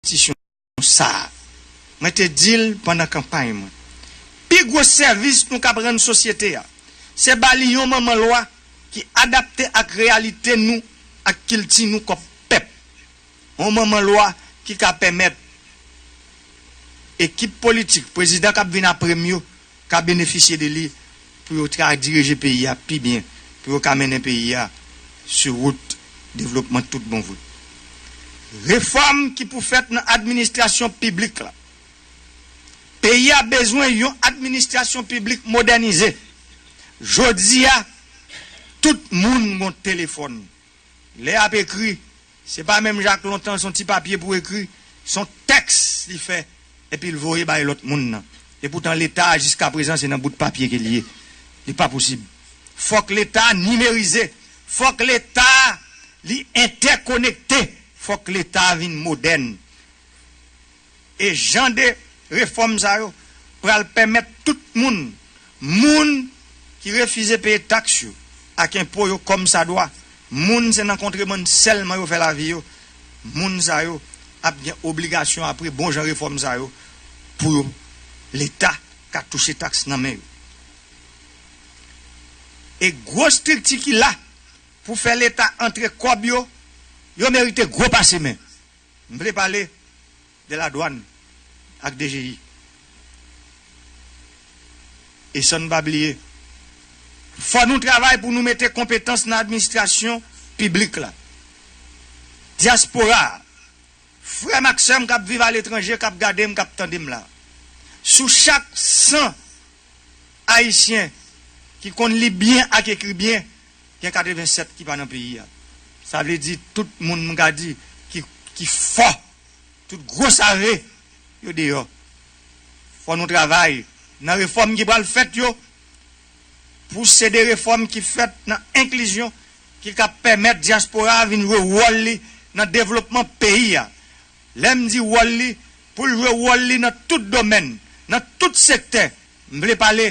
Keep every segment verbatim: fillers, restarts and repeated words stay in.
enstitisyon sa a. Mwen te di l pandan kanpay mwen. Pi gwo sèvis nou kab rann sosyete a, se ba li yon manman lwa ki adapte ak reyalite nou, ak kilti nou kòm pèp. Yon manman lwa ki ka pèmèt ekip politik, prezidan k ap vin apre m yo, ka benefisye de li pou yo ka dirije peyi a pi byen, pou yo ka mennen peyi a sou wout devlopman tout bon vre. Refòm ki pou fèt nan administrasyon piblik la. Peyi a bezwen yon administrasyon piblik modènize. Jodi a, tout moun gen telefòn. Lè y ap ekri, se pa menm jan ak lontan, se yon ti papye pou ekri, se yon tèks li fè, epi l voye bay lòt moun nan. Epoutan, Leta a, jiskaprezan, se nan bout papye ke l ye. Li pa posib. Fòk Leta a nimerize. Fòk Leta a, li entèkonekte. Fòk Leta a vin modèn. E jan de refòm sa yo pral pèmèt tout moun, moun ki refize peye taks yo ak enpo yo kòmsadwa, moun se nan kontrebann sèlman yo fè lavi yo, moun sa yo ap gen obligasyon apre bon jan refòm sa yo pou yo, Leta ka touche taks nan men yo. E gwo estrikti ki la pou fè Leta antre kòb yo, yo merite gwo pase men. M vle pale de ladwàn ak D G I. E san n pa bliye, fò nou travay pou nou mete konpetans nan administrasyon piblik la. Dyaspora a, frè m ak sè m k ap viv aletranje, k ap gade m, k ap tande m la. Sou chak san Ayisyen ki konn li byen ak ekri byen, gen katrevennsèt ki pa nan peyi a. Sa vle di tout moun, m ka di, ki, ki fò, tout gwo save, yo deyò. Fò nou travay nan refòm ki pral fèt yo, pou se de refòm ki fèt nan enklizyon, ki ka pèmèt dyaspora a vin jwe wòl li nan devlopman peyi a. Lè m di wòl li, pou l jwe wòl li nan tout domèn, nan tout sektè, m vle pale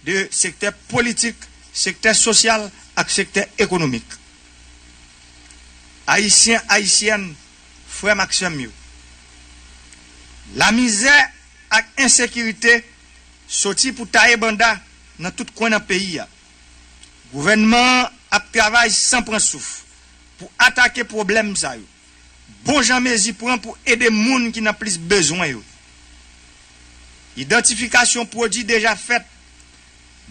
de sektè politik, sektè sosyal ak sektè ekonomik. Ayisyen, Ayisyèn, frè m ak sè m yo, lamizè ak ensekirite soti pou taye banda nan tout kwen nan peyi a. Gouvènman an ap travay san pran souf pou atake pwoblèm sa yo. Bon jan mezi pran pou ede moun ki nan plis bezwen yo. Idantifikasyon pwodui deja fèt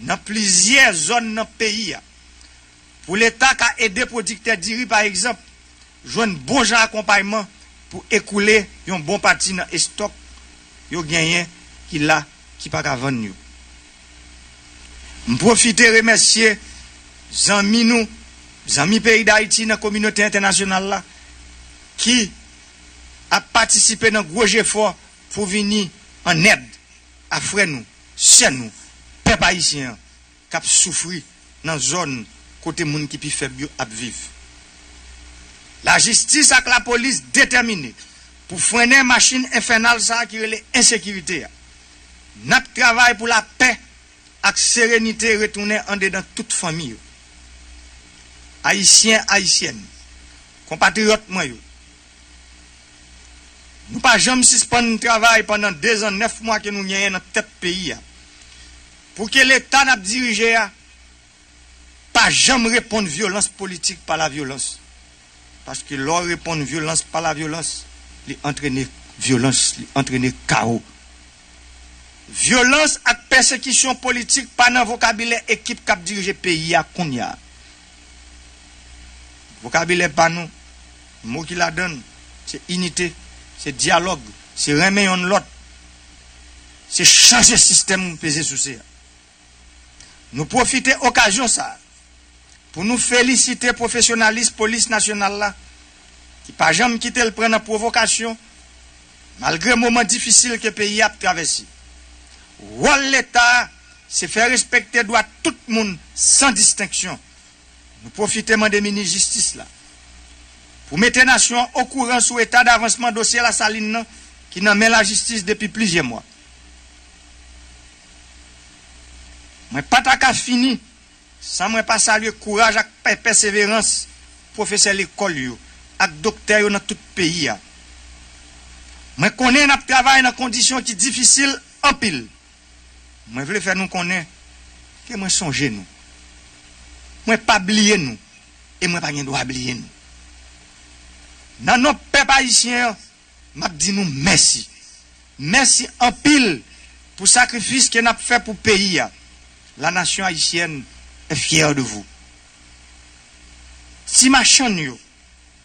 nan plizyè zòn nan peyi a. Pou Leta ka ede pwodiktè diri, pa egzanp, jwenn bon jan akonpayman pou ekoule yon bon pati nan estòk yo genyen ki la, ki pa ka vann yo. M pwofite remèsye zanmi nou, zanmi peyi Dayiti nan kominote entènasyonal la, ki ap patisipe nan gwo jefò pou vini an èd a frè nou, sè nou, pèp ayisyen an k ap soufri nan zòn kote moun ki pi fèb yo ap viv. Lajistis ak lapolis detèmine pou frennen machin enfènal sa a ki rele ensekirite a. N ap travay pou lapè ak serenite retounen andedan tout fanmi yo. Ayisyen, Ayisyèn, konpatriyòt mwen yo, nou pa janm sispann travay pandan dezan nèf mwa ke nou genyen nan tèt peyi a, pou ke Leta n ap dirije a pa janm reponn vyolans politik pa lavyolans. Paske lè w reponn vyolans pa lavyolans, li antrene vyolans, li antrene kawo. Vyolans ak pèsekisyon politik pa nan vokabilè ekip k ap dirije peyi a kounye a. Vokabilè pa nou, mo ki ladan l, se inite, se dyalòg, se renmen yonn lòt, se chanje sistèm peze souse a. Nou pwofite okazyon sa a pou nou felisite pwofesyonalis Polis Nasyonal la, ki pa janm kite l pran nan pwovokasyon, malgre moman difisil ke peyi a ap travèse. Wòl Leta a, se fè respekte dwa tout moun san distenksyon. Nou pwofite mande minis jistis la pou mete nasyon an okouran sou eta davansman dosye Lasalin nan ki nan men lajistis depi plizyè mwa. Mwen pa ta ka fini san mwen pa salye kouraj ak pè-, pèseverans pwofesè lekòl yo ak doktè yo nan tout peyi a. Mwen konnen n ap travay nan kondisyon ki difisil anpil. Mwen vle fè nou konnen ke mwen sonje nou. Mwen pa bliye nou e mwen pa gen dwa bliye nou. Nan non pèp ayisyen an, m ap di nou mèsi. Mèsi anpil pou sakrifis ke n ap fè pou peyi a. La nation haïtienne est fière de vous. Ti machann yo,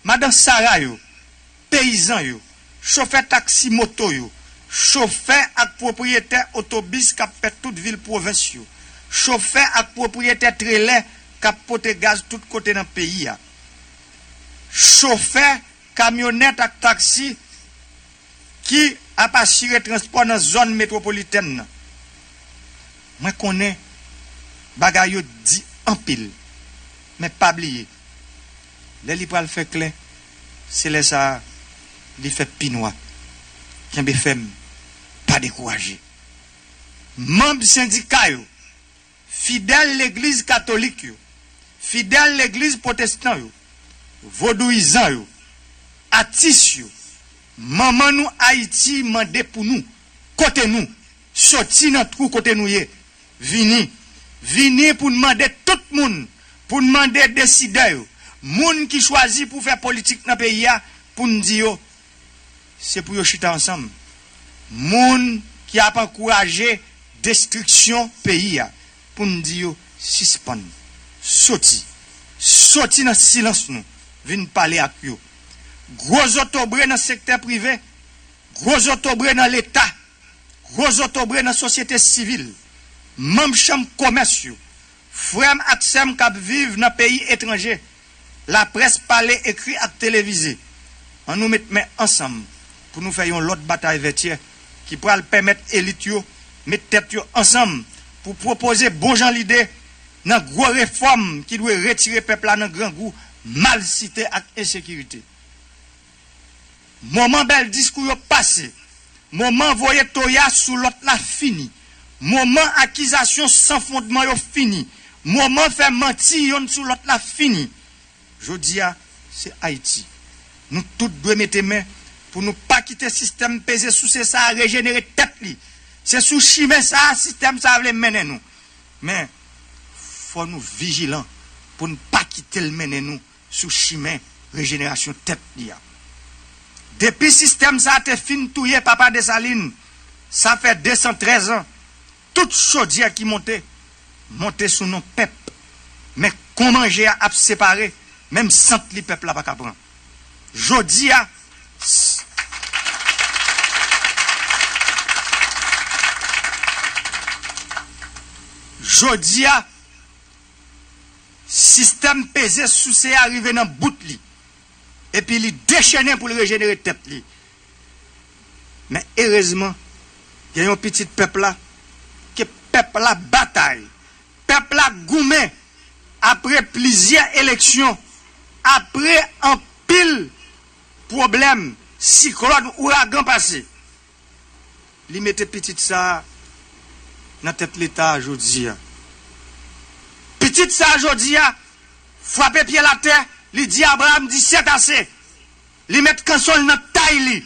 madan Sara yo, peyizan yo, chofè taksi moto yo, chofè ak pwopriyetè otobis k ap fè tout vil pwovens yo, chofè ak pwopriyetè trelè k ap pote gaz tout kote nan peyi a, chofè kamyonèt ak taksi ki ap asire transpò nan zòn metwopolitèn nan. Mwen konnen bagay yo di anpil, men pa bliye, lè li pral fè klè, se lè sa a li fè pi nwa. Kenbe fèm, pa dekouraje. Manm sendika yo, fidèl legliz katolik yo, fidèl legliz pwotestan yo, vodouyizan yo, atis yo, manman nou Ayiti mande pou nou, kote nou, soti nan twou kote nou ye, vini, vini pou n mande tout moun, pou n mande desidè yo, moun ki chwazi pou fè politik nan peyi a, pou n di yo, se pou yo chita ansanm. Moun ki ap ankouraje destriksyon peyi a, pou n di yo sispann, soti, soti nan silans nou, vin pale ak yo. Gwo zotobre nan sektè prive, gwo zotobre nan Leta, gwo zotobre nan sosyete sivil, manm chanm komès yo, frè m ak sè m k ap viv nan peyi etranje, laprès pale, ekri ak televize, ann nou met men ansanm pou nou fè yon lòt batay Vètyè ki pral pèmèt elit yo met tèt yo ansanm pou pwopoze bon jan lide nan gwo refòm ki dwe retire pèp la nan grangou, malsite ak ensekirite. Moman bèl diskou yo pase. Moman voye toya sou lòt la fini. Moman akizasyon san fondman yo fini. Moman fè manti yonn sou lòt la fini. Jodi a, se Ayiti. Nou tout dwe mete men pou nou pa kite sistèm peze souse sa a rejenere tèt li. Se sou chimen sa a sistèm sa a vle mennen nou. Men, fò nou vijilan pou n pa kite l mennen nou sou chimen rejenerasyon tèt li a. Depi sistèm sa a te fin touye papa Desalin, sa fè de san trèz an, tout chodyè ki monte, monte sou non pèp. Men kon manje a ap separe, menm sant li pèp la pa ka pran. Jodi a, jodi a, sistèm peze souse a rive nan bout li, epi li dechennen pou l rejenere tèt li. Men erezman, gen yon pitit pèp la, ke pèp la batay, pèp la goumen, apre plizyè eleksyon, apre anpil pwoblèm, siklòn, ouragan pase. Li mete pitit sa a nan tèt Leta a jodi a. Pitit sa a jodi a frape pye l atè, li di Abraram di c'est assez. Li met kanson l nan tay li,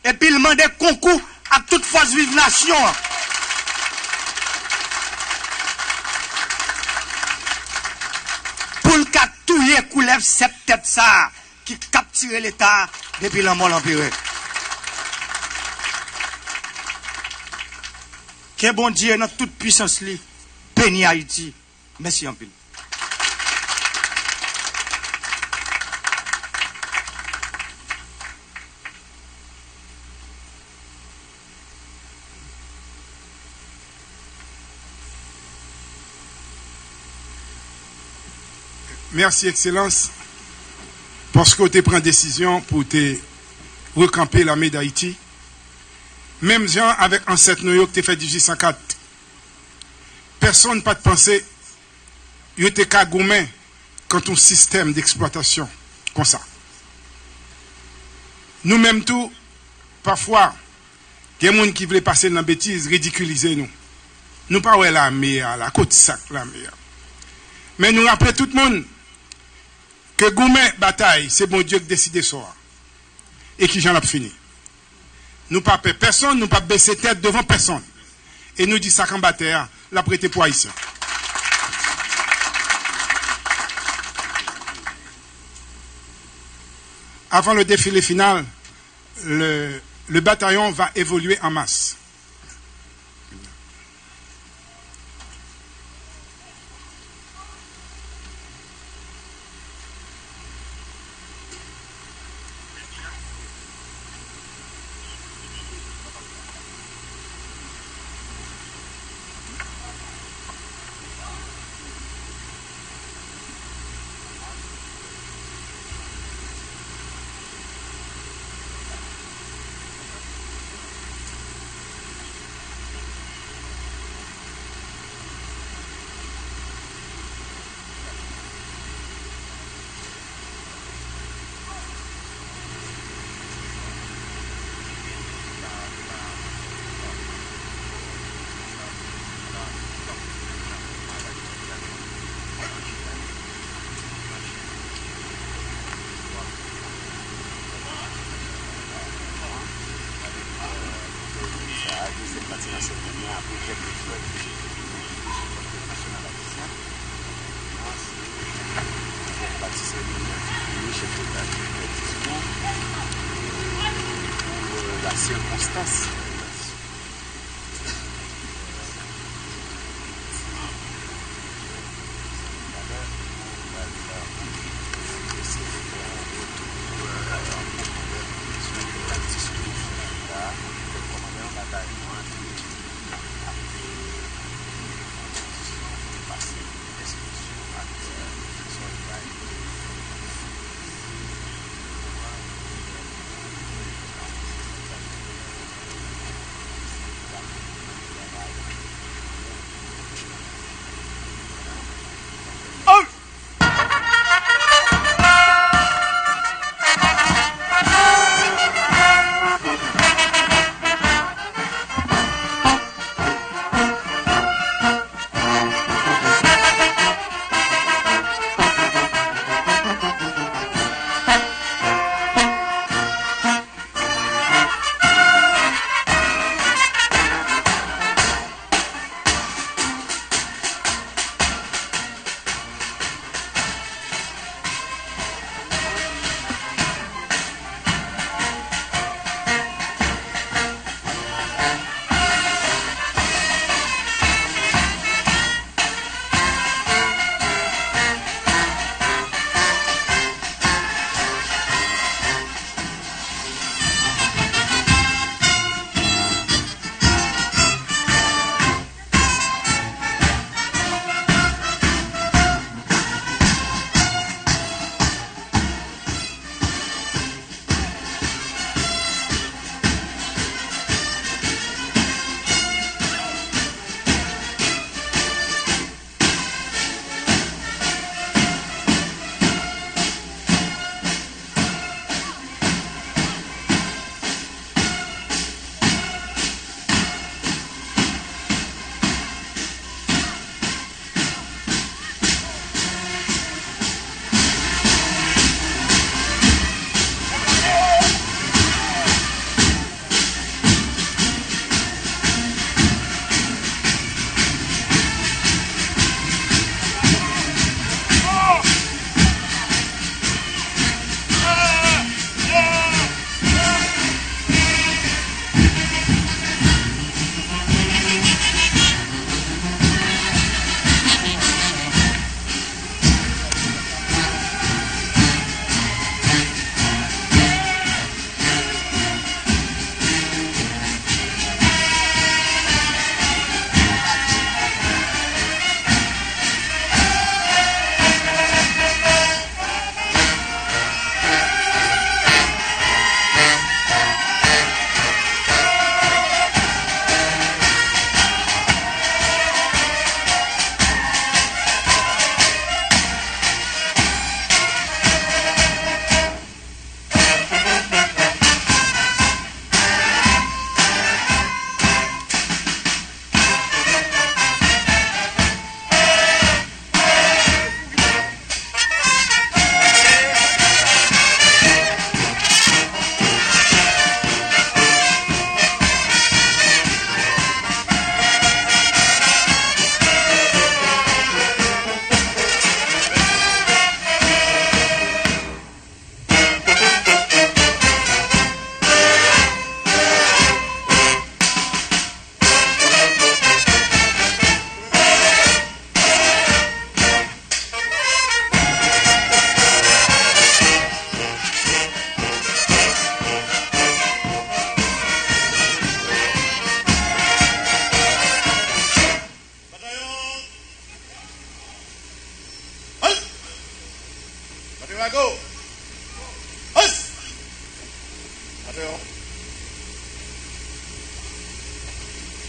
epi l mande konkou ak tout fòs viv nasyon an pou l ka touye koulèv sèt tèt sa a ki kaptire Leta a depi lanmò lanperè. Ke Bondye nan tout pwisans li beni Ayiti. Mèsi anpil. Mèsi, Ekselans, paske w te pran desizyon pou w te rekanpe Lame Dayiti, menm jan avèk ansèt nou yo ki te fè dizuit san kat. Pèsonn pa t panse yo te ka goumen kont yon sistèm deksplwatasyon konsa. Nou menm tou, pafwa, gen moun ki vle pase n nan betiz, ridikilize nou. Nou pa wè lame a la, kot sak lame a? Men nou raple tout moun ke goumen, batay, se Bondye k deside sò a e kijan l ap fini. Nou pa pè pèsonn, nou p ap bese tèt devan pèsonn. E nou di sa k anba tè a, l ap rete pou Ayisyen. Avant le défilé final, le, le bataillon va évoluer en masse. Chèf Leta ki fè diskou pou, euh, la sirkonstans.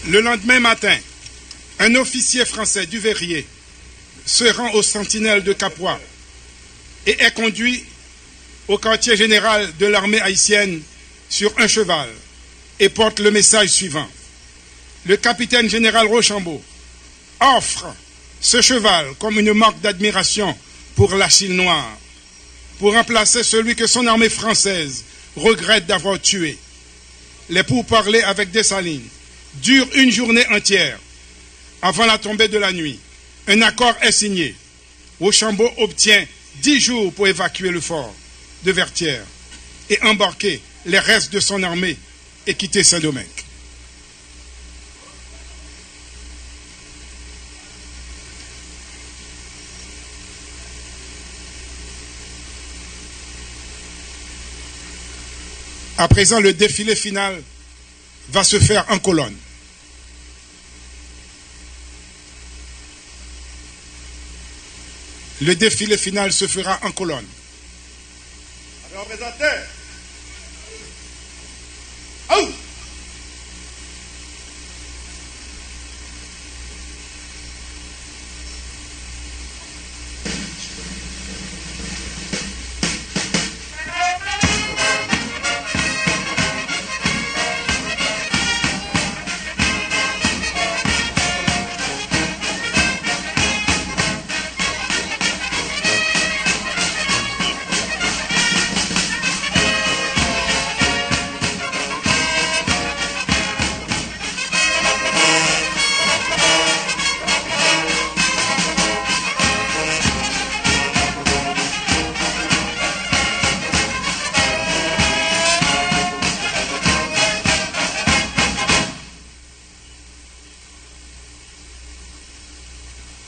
Le lendemain matin, un officier français, Duveyrier, se rend aux Sentinelles de Capois et est conduit au quartier général de l'armée haïtienne sur un cheval et porte le message suivant. Le capitaine général Rochambeau offre ce cheval comme une marque d'admiration pour l'Achille noir, pour remplacer celui que son armée française regrette d'avoir tué. Les pourparlers avec Dessalines durent une journée entière. Avant la tombée de la nuit, un accord est signé. Rochambeau obtient dix jours pour évacuer le fort de Vertières et embarquer les restes de son armée et quitter Saint-Domingue. À présent, le défilé final va se faire en colonne. Le défilé final se fera en colonne. Atè an prezante. Aou!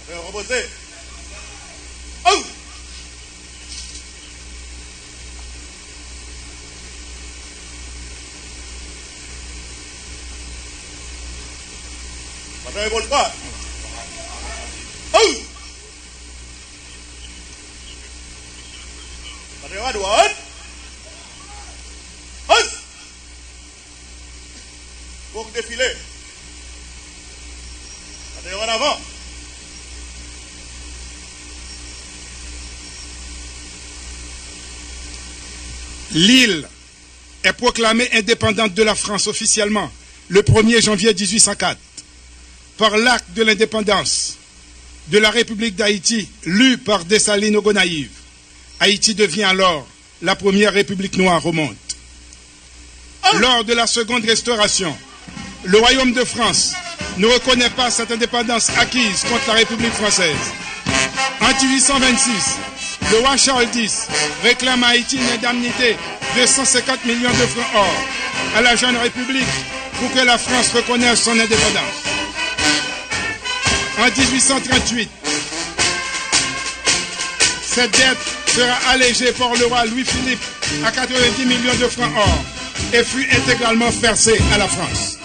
Atè an repoze. Ou! Atè an epòl dwat. Ou! Atè an adwat. Ou! Fòk defile. Atè an avan. L'île est proclamée indépendante de la France officiellement le premier janvier dix-huit cent quatre par l'acte de l'indépendance de la République d'Haïti, lu par Dessalines au Gonayives. Haïti devient alors la première république noire au monde. Lors de la Seconde Restauration, le royaume de France ne reconnaît pas cette indépendance acquise contre la République française. En dix-huit cent vingt-six, le roi Charles dix réclame à Haïti une indemnité de cent cinquante millions de francs or à la jeune République pour que la France reconnaisse son indépendance. En dix-huit cent trente-huit, cette dette sera allégée par le roi Louis-Philippe à quatre-vingt-dix millions de francs or et fut intégralement versée à la France.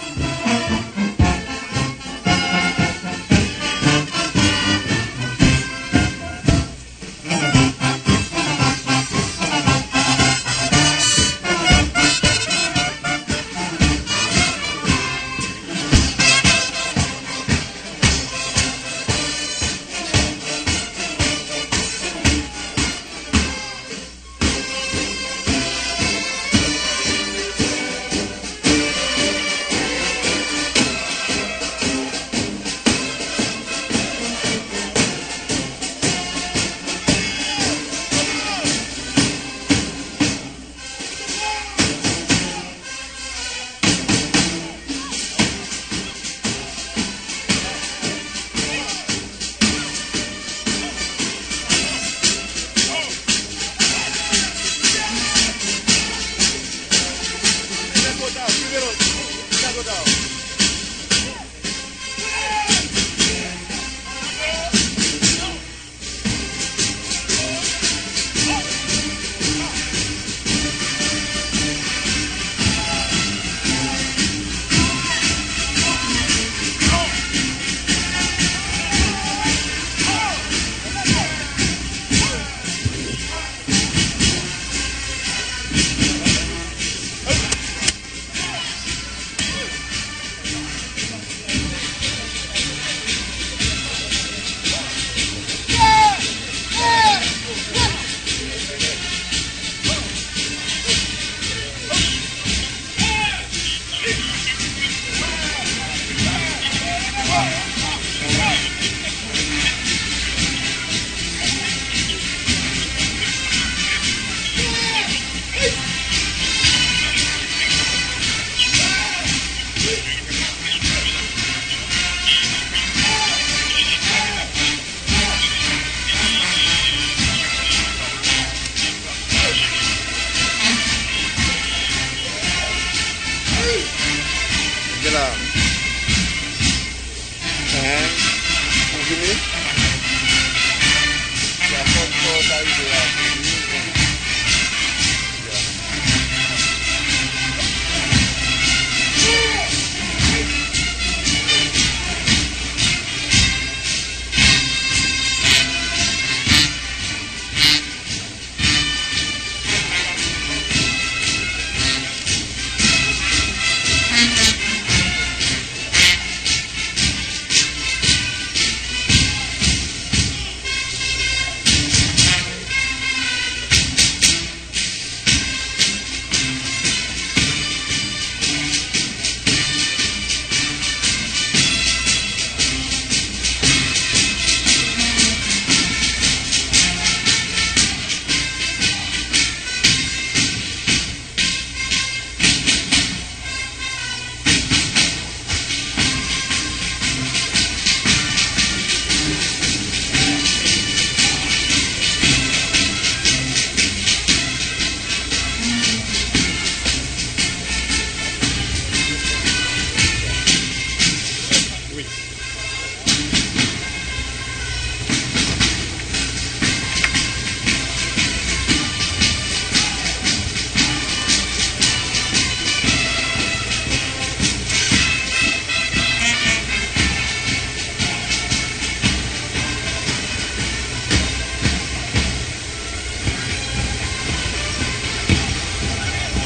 Gen la. Hein? Ou vini? Ya fò, fò sa rive la.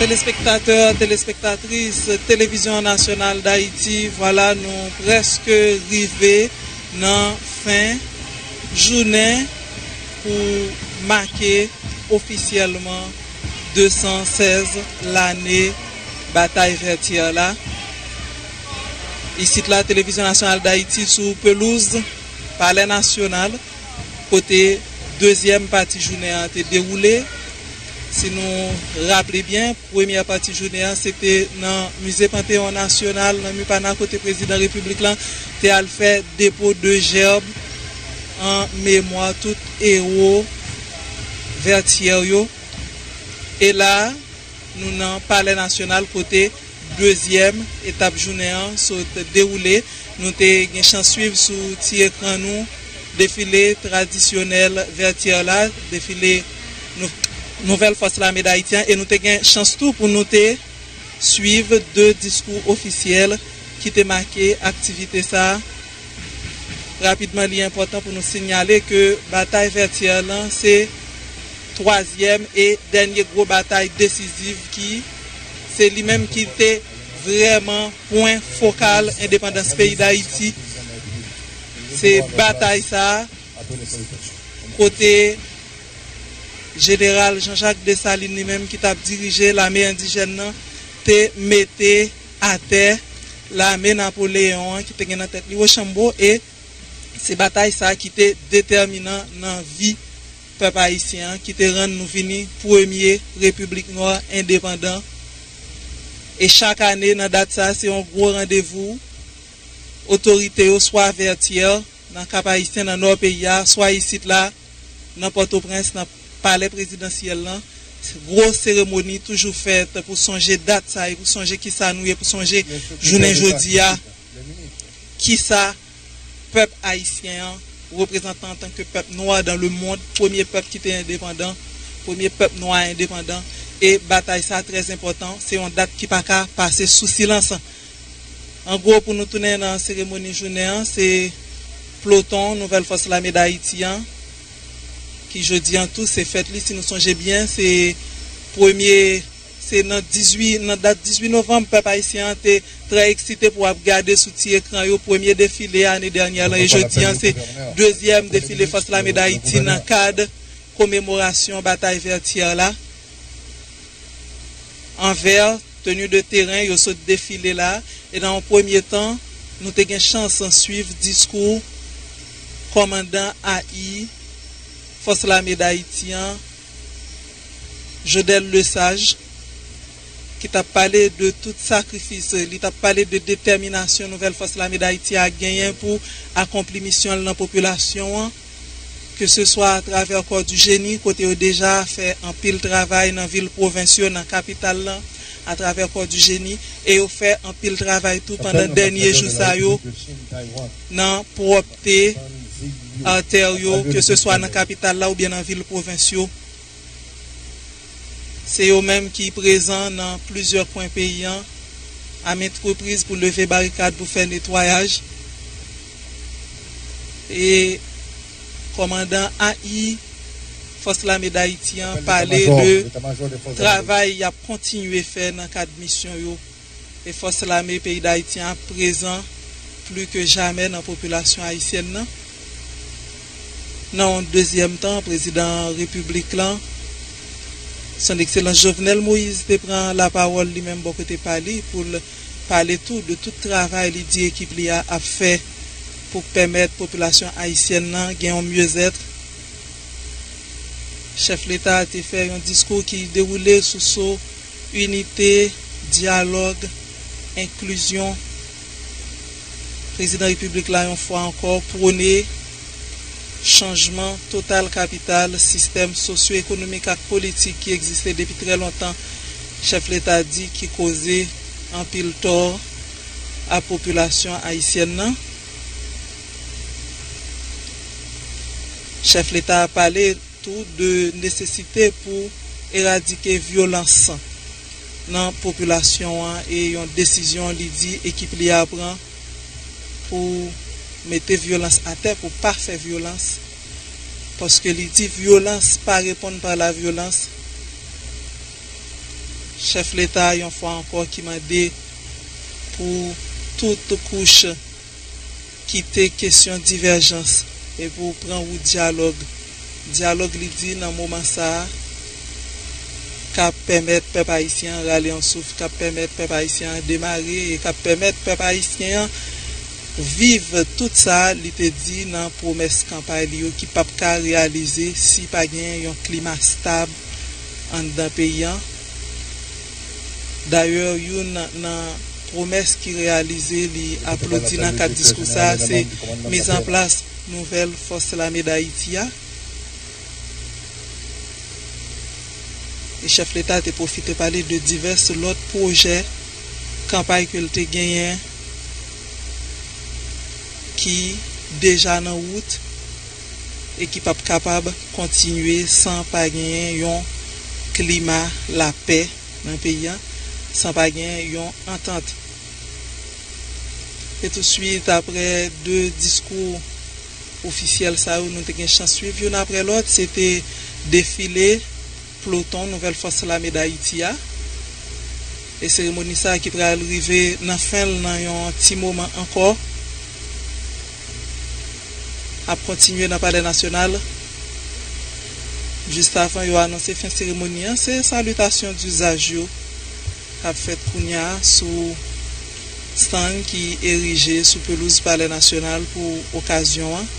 Telespektatè, telespektatris Televizyon Nasyonal Dayiti, vwala nou prèske rive nan fen jounen pou make ofisyèlman de san sèz lane Batay Vètyè la. Isit la, Televizyon Nasyonal Dayiti sou pelouz Palè Nasyonal, kote dezyèm pati jounen an te dewoule. Si nou raple byen, premyè pati jounen an, se te nan Mize Panteyon Nasyonal, nan MIPANA, kote prezidan repiblik lan te al fè depo de jèb an memwa tout ewo Vètyè yo. E la, nou nan Palè Nasyonal, kote dezyèm etap jounen an sot dewoule. Nou te gen chans swiv sou ti ekran nou defile tradisyonèl Vètyè la, defile nou-, Nouvèl Fòs Lame Dayiti an, e nou te gen chans tou pou nou te swiv de diskou ofisyèl ki te make aktivite sa a. Rapidman, li enpòtan pou nou sinyale ke batay Vètyè lan se twazyèm e dènye gwo batay desiziv ki se li menm ki te vrèman pwen fokal endepandans peyi Dayiti. Se batay sa a kote Jeneral Jean Jacques Dessalines li menm ki t ap dirije lame endijèn nan te mete atè lame Napoleyon an ki te gen nan tèt li Wochanbo, e se batay sa a ki te detèminan nan vi pèp ayisyen an, ki te rann nou vini premye repiblik nwa endepandan. E chak ane, nan dat sa a, se yon gwo randevou otorite yo, swa Vètyè, nan Kap Ayisyen, nan nò peyi a, swa isit la, nan Pòtoprens, nan palè prezidansyèl lan. Gwo seremoni toujou fèt pou sonje dat sa e pou sonje kisa nou ye, pou sonje jounen jodi a, kisa pèp ayisyen an reprezante antanke pèp nwa dans le monde, premye pèp ki te endepandan, premye pèp nwa endepandan. E batay sa a trè enpòtan, se yon dat ki pa ka pase sou silans. An gwo, pou nou tounen nan seremoni jounen an, se ploton Nouvèl Fòs Lame Dayiti an, ki jodi an tou se fèt li, si nou sonje byen, se premye, se nan dizuit, nan dat dizuit novanm, pèp ayisyen an te trè eksite pou ap gade sou ti ekran yo premye defile ane dènyè lan, e jodi an se dezyèm defile Fòs Lame Dayiti nan kad komemorasyon batay Vètyè la. An vè, tenue de terrain, yo sot defile la, e nan yon premye tan, nou te gen chans swiv diskou kòmandan A I Fòs Lame Dayiti an, Jodel Lesage, ki t ap pale de tout sakrifis, li t ap pale de detèminasyon Nouvèl Fòs Lame Dayiti a genyen pou akonpli misyon l nan popilasyon an, ke se swa atravè Corps du Génie, kote yo deja fè anpil travay nan vil pwovens yo, nan kapital lan, atravè Corps du Génie, e yo fè anpil travay tou pandan dènye jou sa yo nan pwòpte atè yo, ke se swa nan kapital la oubyen nan vil pwovens yo. Se yo menm ki prezan nan plizyè kwen peyi an, a maintes reprises pou leve barikad, pou fè netwayaj. E kòmandan A I Fòs Lame d Ayiti an pale de travay y ap kontinye fè nan kad misyon yo. E fòs lame peyi d Ayiti an ap prezan pli ke jamè nan popilasyon ayisyèn nan. Nan yon dezyèm tan, prezidan repiblik lan, Son Ekselans Jovenel Moïse, te pran lapawòl li menm bò kote pa li pou l pale tou de tout travay li di ekip li a ap fè pou pèmèt popilasyon ayisyèn nan gen yon myezèt. Chèf Leta a te fè yon diskou ki dewoule sou so inite, dyalòg, enklizyon. Prezidan Repiblik la, yon fwa ankò, pwone chanjman total kapital sistèm sosyo-ekonomik ak politik ki egziste depi trè lontan, chèf Leta di ki koze anpil tò a popilasyon ayisyèn nan. Chèf Leta a pale tou de nesesite pou eradike vyolans nan popilasyon an e yon desizyon li di ekip li a pran pou mete vyolans atè, pou pa fè vyolans, paske li di vyolans pa reponn pa la vyolans. Chèf Leta a, yon fwa ankò, ki mande pou tout kouch kite kesyon divèjans e pou pran wout dyalòg. Dyalòg, li di, nan moman sa a, k ap pèmèt pèp ayisyen an rale yon souf, k ap pèmèt pèp ayisyen an demare e k ap pèmèt pèp ayisyen an viv tout sa li te di nan pwomès kanpay li yo ki p ap ka reyalize si pa gen yon klima stab anndan peyi an. Dayè, youn nan pwomès ki reyalize, li aplodi nan kad diskou sa a, se mizanplas nouvèl Fòs Lame d Ayiti a. E chèf Leta te pwofite pale de divès lòt pwojè kanpay ke l te genyen ki deja nan wout e ki p ap kapab kontinye san pa genyen yon klima lapè nan peyi a, san pa gen yon antant. E touswit, apre de diskou ofisyèl sa yo, nou te gen chans swiv youn apre lòt, se te defile ploton Nouvèl Fòs Lame d Ayiti a. E seremoni sa a ki pral rive nan fen l nan yon ti moman ankò, ap kontinye nan Palè Nasyonal. Jis avan yo anonse fen seremoni an, se salitasyon dizaj yo k ap fèt kounye a sou stand ki erije sou pelouz Palè Nasyonal pou okazyon an.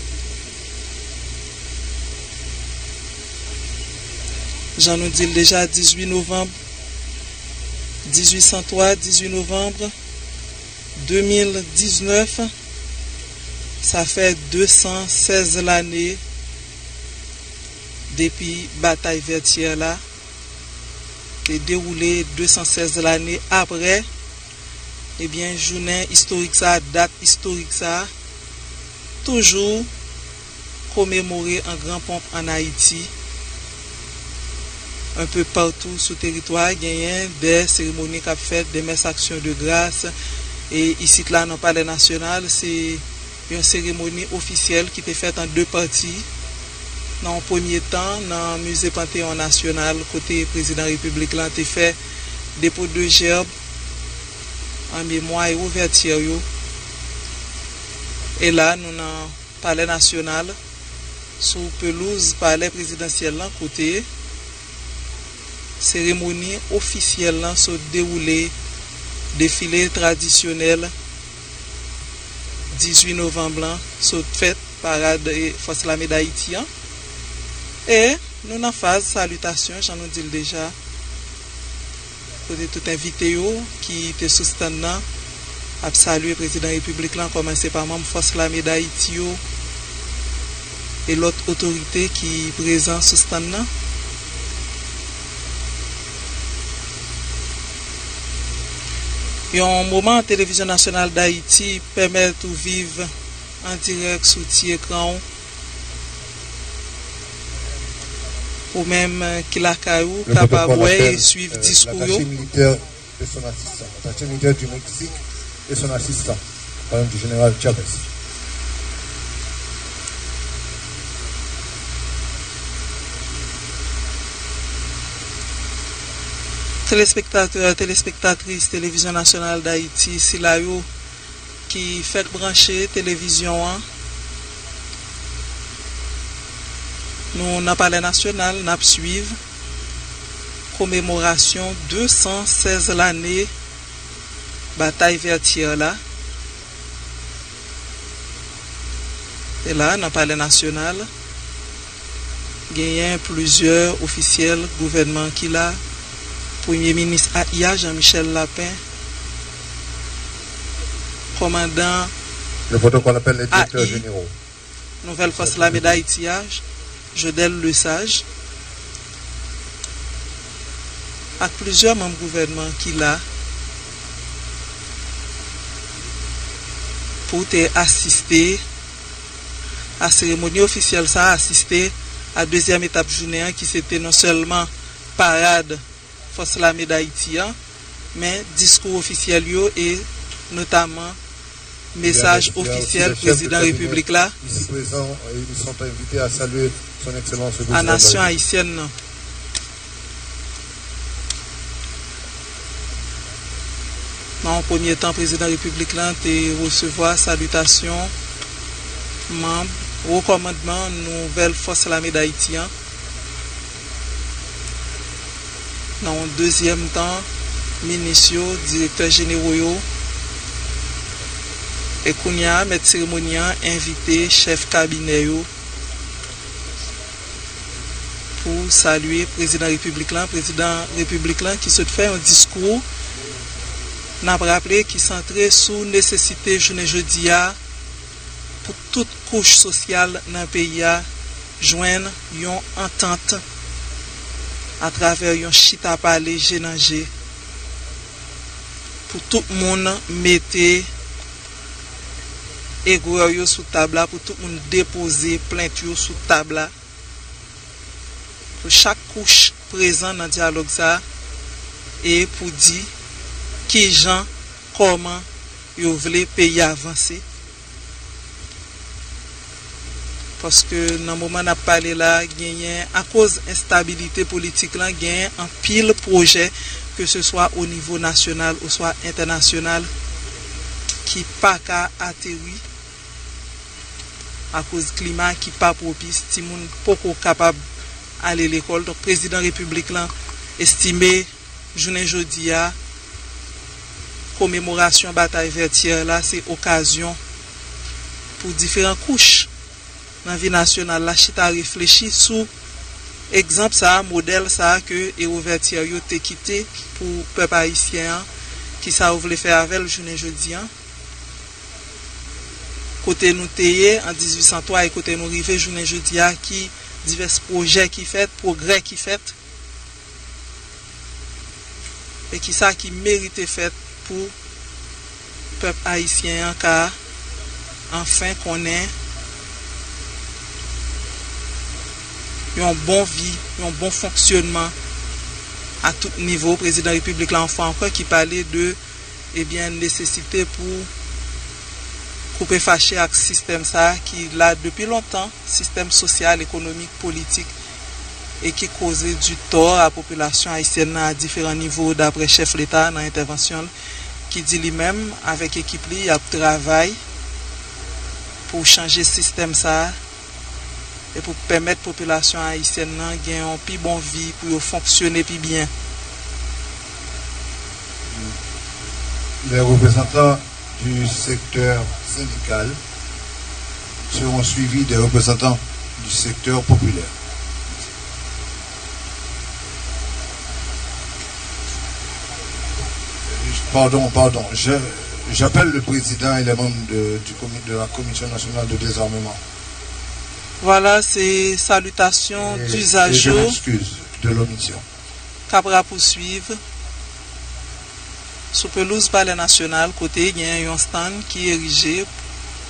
Jan nou di l deja, dizuit novanm, dizuit san twa, dizuit novanm de mil diznèf, sa fè de san sèz lane depi batay Vètyè la te dewoule, de san sèz lane apre, ebyen, jounen istorik sa a, dat istorik sa a, toujou komemore an gran ponp ann Ayiti. Un peu partout sou teritwa, genyen de seremoni k ap fèt, de mès aksyon de gras, e isit la, nan Palè Nasyonal, se yon seremoni ofisyèl ki te fèt an de pati. Nan yon premye tan, nan Mize Panteyon Nasyonal, kote prezidan repiblik lan te fè depo de jèb an memwa e ouvèti yo. E la, nou nan Palè Nasyonal, sou pelouz Palè Prezidansyèl lan, kote seremoni ofisyèl lan sot dewoule, defile tradisyonèl dizuit novanm lan sot fèt, parad, e, Fòs Lame d Ayiti an. E nou nan faz salitasyon, jan nou di l deja, kote tout envite yo ki te sou stand nan ap salye prezidan repiblik lan, kòmanse pa manm Fòs Lame d Ayiti yo e lòt otorite ki prezan sou stand nan. Yon moman, Televizyon Nasyonal Dayiti pèmèt ou viv an dirèk sou ti ekran w. Ou menm ki lakay ou, kapab wè e swiv diskou yo. L'attaché militaire et son assistant. L'attaché militaire du Mexique et son assistant, par exemple, du général Chavez. Telespektatè, telespektatris Televizyon Nasyonal Dayiti, sila yo ki fèk branche televizyon an, nou nan Palè Nasyonal, n ap swiv komemorasyon de san sèz lane Batay Vètyè la. E la, nan Palè Nasyonal, genyen plizyè ofisyèl gouvènman ki la, Premye Minis A I a, Jean Michel Lapin, kòmandan A I, Nouvèl Fòs Lame Dayiti a, Jodel Lesage, ak plizyè manm gouvènman ki la pou te asiste a seremoni ofisyèl sa a, asiste a dezyèm etap jounen an, ki se te non sèlman parad Fòs Lame Dayiti an, men diskou ofisyèl yo e notaman mesaj ofisyèl Prezidan Repiblik la a nasyon ayisyèn nan. Nan yon premye tan, Prezidan Repiblik la te resevwa salitasyon manm wo kòmandman Nouvèl Fòs Lame Dayiti an. Nan yon dezyèm tan, minis yo, direktè jenero yo, e kounye a, mèt seremoni an envite chèf kabinè yo pou salye Prezidan Repiblik lan. Prezidan Repiblik lan ki sot fè yon diskou, n ap raple, ki santre sou nesesite jounen jodi a pou tout kouch sosyal nan peyi a jwenn yon antant atravè yon chita pale je nan je, pou tout moun mete egwè yo sou tab la, pou tout moun depoze plent yo sou tab la, pou chak kouch prezan nan dyalòg sa a e pou di kijan, kòman yo vle peyi a vanse. Paske nan moman n ap pale la, genyen, akoz enstabilite politik lan, genyen anpil pwojè, ke se swa o nivo nasyonal oswa entènasyonal, ki pa ka ateri akoz klima ki pa pwopis, timoun poko kapab ale lekòl. Donk, Prezidan Repiblik lan estime jounen jodi a, komemorasyon Batay Vètyè la, se okazyon pou diferan kouch nan vi nasyonal la chita reflechi sou egzanp sa a, modèl sa a ke ewo Vètyè yo te kite pou pèp ayisyen an, kisa yo vle fè avè l jounen jodi a, kote nou te ye an dizuit san twa e kote nou rive jounen jodi a, ki divès pwojè ki fèt, pwogrè ki fèt, e kisa ki merite fèt pou pèp ayisyen an ka anfen konnen yon bon vi, yon bon fonksyonman a tout nivo. Prezidan Repiblik la, yon fwa ankò, ki pale de, ebyen, nesesite pou koupe fache ak sistèm sa a ki la depi lontan, sistèm sosyal, ekonomik, politik, e ki koze di tò a popilasyon ayisyèn nan a diferan nivo, daprè chèf Leta nan entèvansyon l, ki di li menm, avèk ekip li, y ap travay pou chanje sistèm sa a e pou pèmèt popilasyon ayisyèn nan gen yon pi bon vi, pou yo fonksyone pi byen. Les représentants du secteur syndical seront suivis des représentants du secteur populaire. Pardon, pardon. Je, j'appelle le président et les membres de, du comi-, de la Commission nationale de désarmement. Vwala, se salitasyon dizaj yo k ap rapouswiv. Sou pelouz Palè Nasyonal, kote gen yon stann ki erije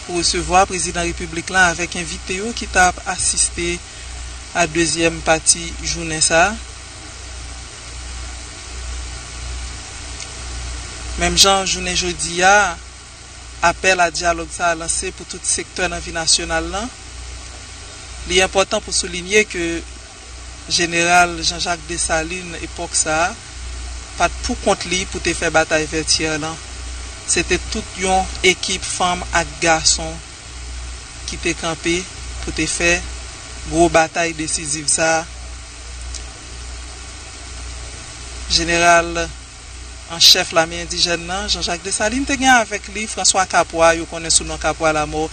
pou resevwa Prezidan Repiblik la avèk envite yo ki t ap asiste a dezyèm pati jounen sa a. Menm jan jounen jodi a, apèl a dyalòg sa a lanse pou tout sektè nan vi nasyonal lan, li enpòtan pou soulinye ke Jeneral Jean Jacques Dessalines, epòk sa a, pa t pou kont li pou te fè batay Vètyè lan. Se te tout yon ekip fanm ak gason ki te kanpe pou te fè gwo batay desiziv sa a. Jeneral an chèf lame endijèn nan, Jean Jacques Dessalines, te gen avèk li François Capois, yo konnen sou non Capois Lamort,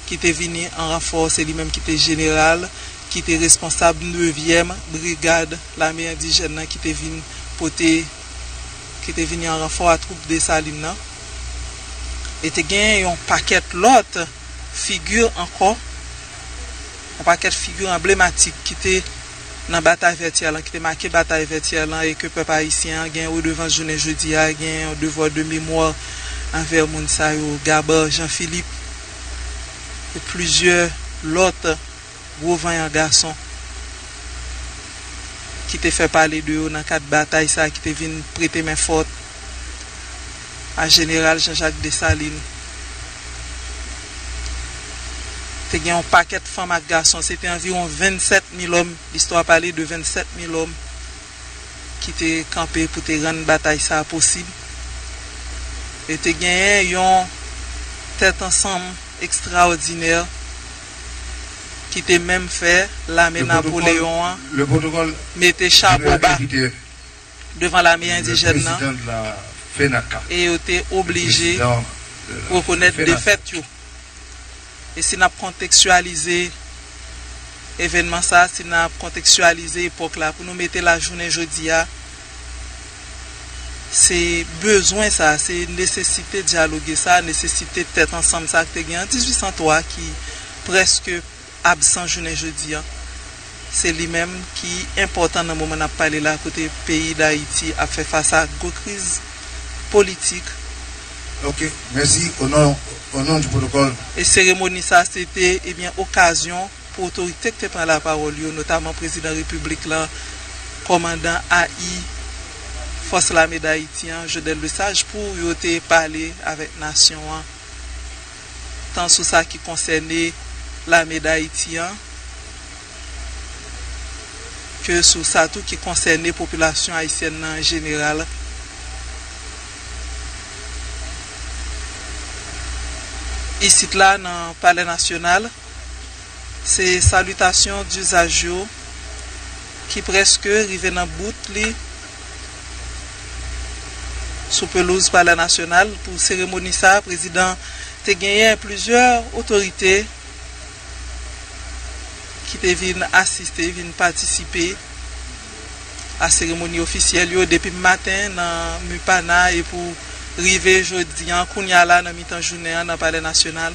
ki te vini an ranfò, se li menm ki te jeneral, ki te responsab nevyèm brigad lame endijèn nan, ki te vin pote, ki te vini an ranfò a twoup Dessalines nan. E te gen yon pakèt lòt figi ankò, yon pakèt figi anblematik ki te nan batay Vètyè lan, ki te make batay Vètyè lan, e ke pèp ayisyen an gen redevans jounen jodi a, gen yon devwa de memwa anvè moun sa yo, Gabar Jean Philippe, e plizyè lòt gwo vanyan gason ki te fè pale de yo nan kad batay sa a, ki te vin prete men fòt a Jeneral Jean Jacques Dessalines. Te gen yon pakèt fanm ak gason, se te anviwon vennsèt mil òm, listwa pale de vennsèt mil òm ki te kanpe pou te rann batay sa a posib. E te genyen yon tèt ansanm ekstraòdinè ki te menm fè lame Napoleyon an mete chapo ba devan lame endijèn nan, e yo te oblije rekonèt defèt yo. E si n ap kontekstyalize evènman sa a, si n ap kontekstyalize epòk la, pou nou mete la jounen jodi a, se bezwen sa a, se nesesite dyaloge sa a, nesesite tèt ansanm sa a ki te gen an dizuit san twa ki prèske absan jounen jodi a. Se li menm ki enpòtan nan moman n ap pale la, kote peyi Dayiti ap fè fas a gwo kriz politik. Ok, mèsi. Au nom, au nom du protocole. E seremoni sa a, se te, ebyen, okazyon pou otorite ki te pran lapawòl yo, notaman Prezidan Repiblik lan, kòmandan A I Fòs Lame Dayiti an, Jodel Lesage, pou yo te pale avèk nasyon an, tan sou sa ki konsène lame Dayiti an, ke sou sa tou ki konsène popilasyon ayisyèn nan an jeneral. Isit la, nan Palè Nasyonal, se salitasyon dizaj yo ki prèske rive nan bout li sou pelouz Palè Nasyonal. Pou seremoni sa a, prezidan te genyen plizyè otorite ki te vin asiste, vin patisipe a seremoni ofisyèl yo depi maten nan Mupana e pou rive jodi an, kounye a la nan mitan jounen an nan Palè Nasyonal.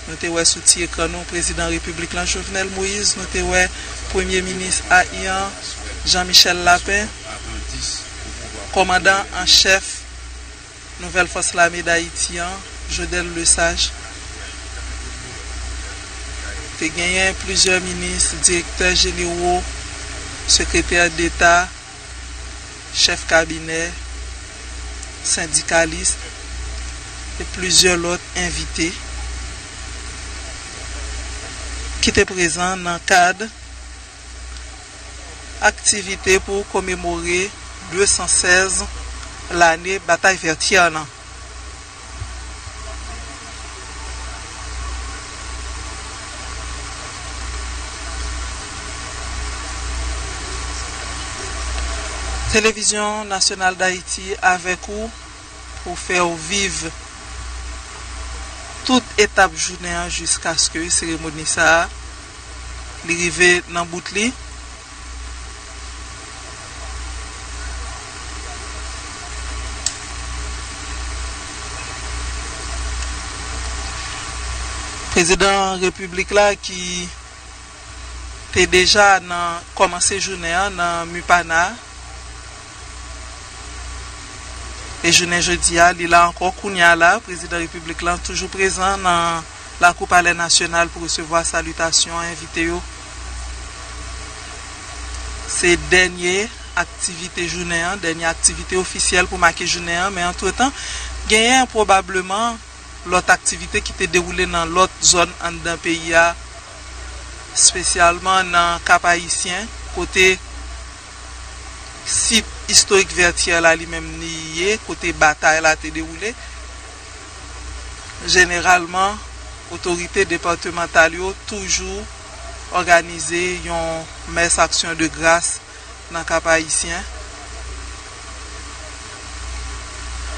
Nou te wè sou ti ekran nou Prezidan Repiblik lan Jovenel Moïse, nou te wè Premye Minis A I an, Jean Michel Lapin, kòmandan an chèf Nouvèl Fòs Lame Dayiti an, Jodel Lesage. Te genyen plizyè minis, direktè jenero, sekretè deta, chèf kabinè, sendikalis e plizyè lòt envite ki te prezan nan kad aktivite pou komemore de san sèz lane Batay Vètyè lan. Televizyon Nasyonal Dayiti avèk ou pou fè w viv tout etap jounen an jiskaske seremoni sa a li rive nan bout li. Prezidan Repiblik la ki te deja nan kòmanse jounen an nan Mupana, E jounen jodi a, li la ankò. Kounye a la, Prezidan Repiblik lan toujou prezan nan lakou Palè Nasyonal pou resevwa salitasyon envite yo. Se dènye aktivite jounen an, dènye aktivite ofisyèl pou make jounen an, men antretan, genyen pwobableman lòt aktivite ki te dewoule nan lòt zòn anndan peyi a, espesyalman nan Kap Ayisyen, kote sit istorik Vètyè la li menm li ye, kote batay la te dewoule. Jeneralman, otorite depatmantal yo toujou òganize yon mès aksyon de gras nan Kap Ayisyen.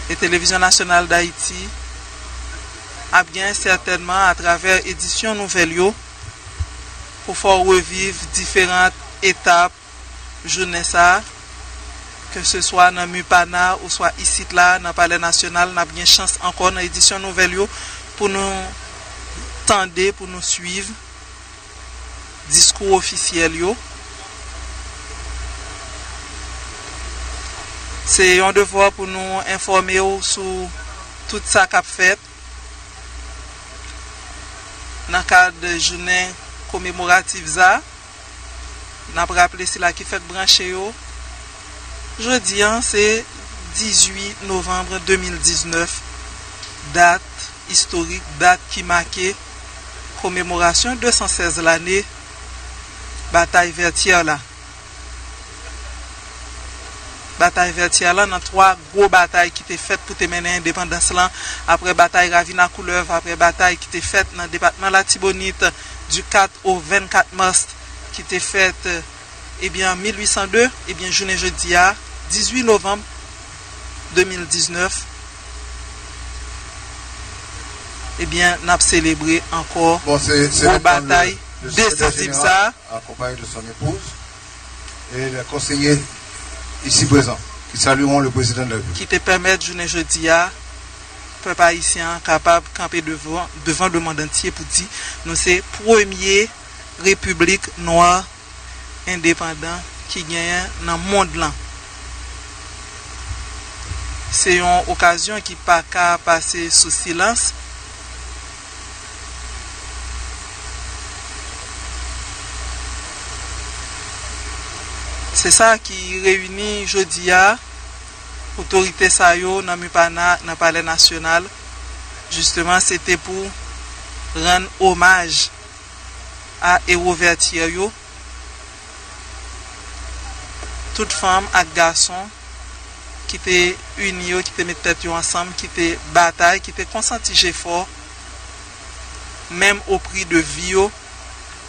E Televizyon Nasyonal Dayiti ap gen sètènman atravè edisyon nouvèl yo pou fè w reviv diferan etap jounen sa a, ke se swa nan MUPANA oswa isit la, nan Palè Nasyonal, n ap gen chans ankò nan edisyon nouvèl yo pou nou tande, pou nou swiv diskou ofisyèl yo. Se yon devwa pou nou enfòme w sou tout sa k ap fèt nan kad jounen komemoratif sa a. N ap raple sila ki fèk branche yo, jodi a se dizuit novanm de mil diznèf, dat istorik, dat ki make komemorasyon de san sèz lane batay Vètyè la. Batay Vètyè la nan twa gwo batay ki te fèt pou te mennen endepandans lan, apre batay Ravina Koulèv, apre batay ki te fèt nan depatman Latibonit, di kat o vennkat mas, ki te fèt, ebyen, an mil uit san de, ebyen, jounen jodi a, dizuit novanm de mil diznèf, ebyen, n ap selebre ankò Bon, se, se gwo batay desizif sa a. Accompagné de son épouse et les conseillers ici présents, qui salueront le président de la République. Ki te pèmèt jounen jodi a, pèp ayisyen an kapab kanpe devan, devan lemonn antye pou di nou se premye repiblik nwa endepandan ki genyen nan mond lan. Se yon okazyon ki pa ka pase sou silans. Se sa ki reyini jodi a otorite sa yo nan MUPANA, nan Palè Nasyonal. Jisteman, se te pou rann omaj a ewo Vètyè yo, tout fanm ak gason ki te ini yo, ki te met tèt yo ansanm, ki te batay, ki te konsanti jefò, menm o pri de vi yo,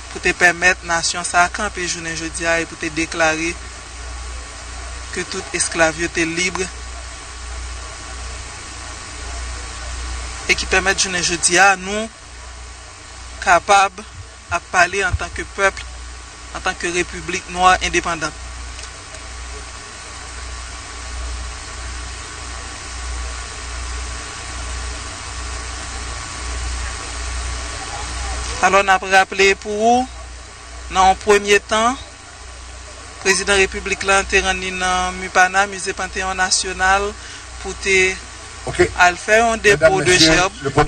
pou te pèmèt nasyon sa a kanpe jounen jodi a e pou te deklare ke tout esklav yo te lib, e ki pèmèt jounen jodi a nou kapab ap pale antanke pèp, antanke repiblik nwa endepandan. Alò, n ap raple pou ou, nan yon premye tan, Prezidan Repiblik la te rann li nan MUPANA, Mize Panteyon Nasyonal, pou te Ok. al fè yon depo de jèb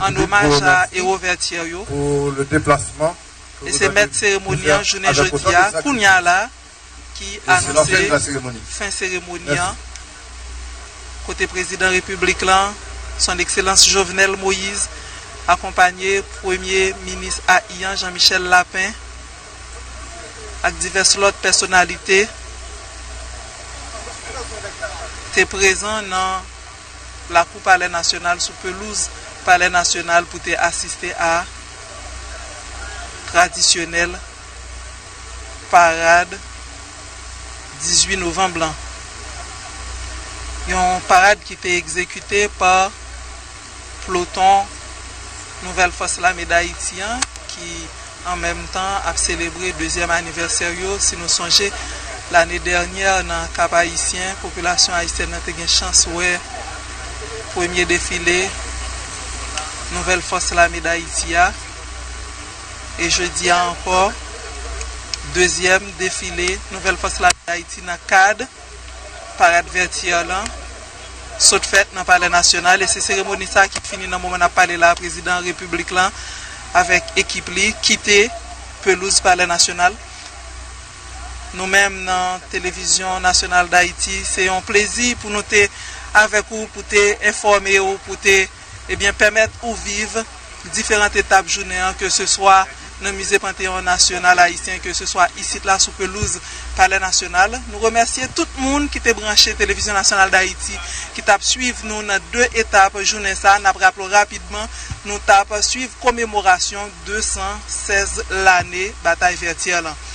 an omaj a ewo Vètyè yo. E se mèt seremoni an jounen jodi a, kounye a la, ki anonse fen seremoni an, kote Prezidan Repiblik lan, Son Ekselans Jovenel Moïse, akonpaye Premye Minis a i an, Jean Michel Lapin, ak divès lòt pèsonalite, te prezan nan lakou Palè Nasyonal, sou pelouz Palè Nasyonal, pou te asiste a tradisyonèl parad dizuit novanm lan. Yon parad ki te egzekite pa ploton Nouvèl Fòs Lame Dayiti an, ki an menm tan ap selebre dezyèm anivèsè yo. Si nou sonje, lane dènyè nan Kap Ayisyen, popilasyon ayisyèn nan te gen chans wè premye defile Nouvèl Fòs Lame Dayiti a. E jodi a ankò, dezyèm defile Nouvèl Fòs Lame Dayiti nan kad parad Vètyè lan. sot fèt nan Palè Nasyonal, e se seremoni sa ki fini nan moman n ap pale la, prezidan repiblik lan avèk ekip li kite pelouz Palè Nasyonal. Nou menm nan Televizyon Nasyonal Dayiti, se yon plezi pou nou te avèk ou, pou te enfòme ou, pou te, ebyen, pèmèt ou viv diferan etap jounen an, ke se swa nan Mize Panteyon Nasyonal Ayisyen, ke se swa isit la sou pelouz Palè Nasyonal. Nou remèsye tout moun ki te branche Televizyon Nasyonal Dayiti, ki t ap swiv nou nan de etap jounen sa. N ap raple w rapidman, nou t ap swiv komemorasyon de san sèz lane Batay Vètyè lan.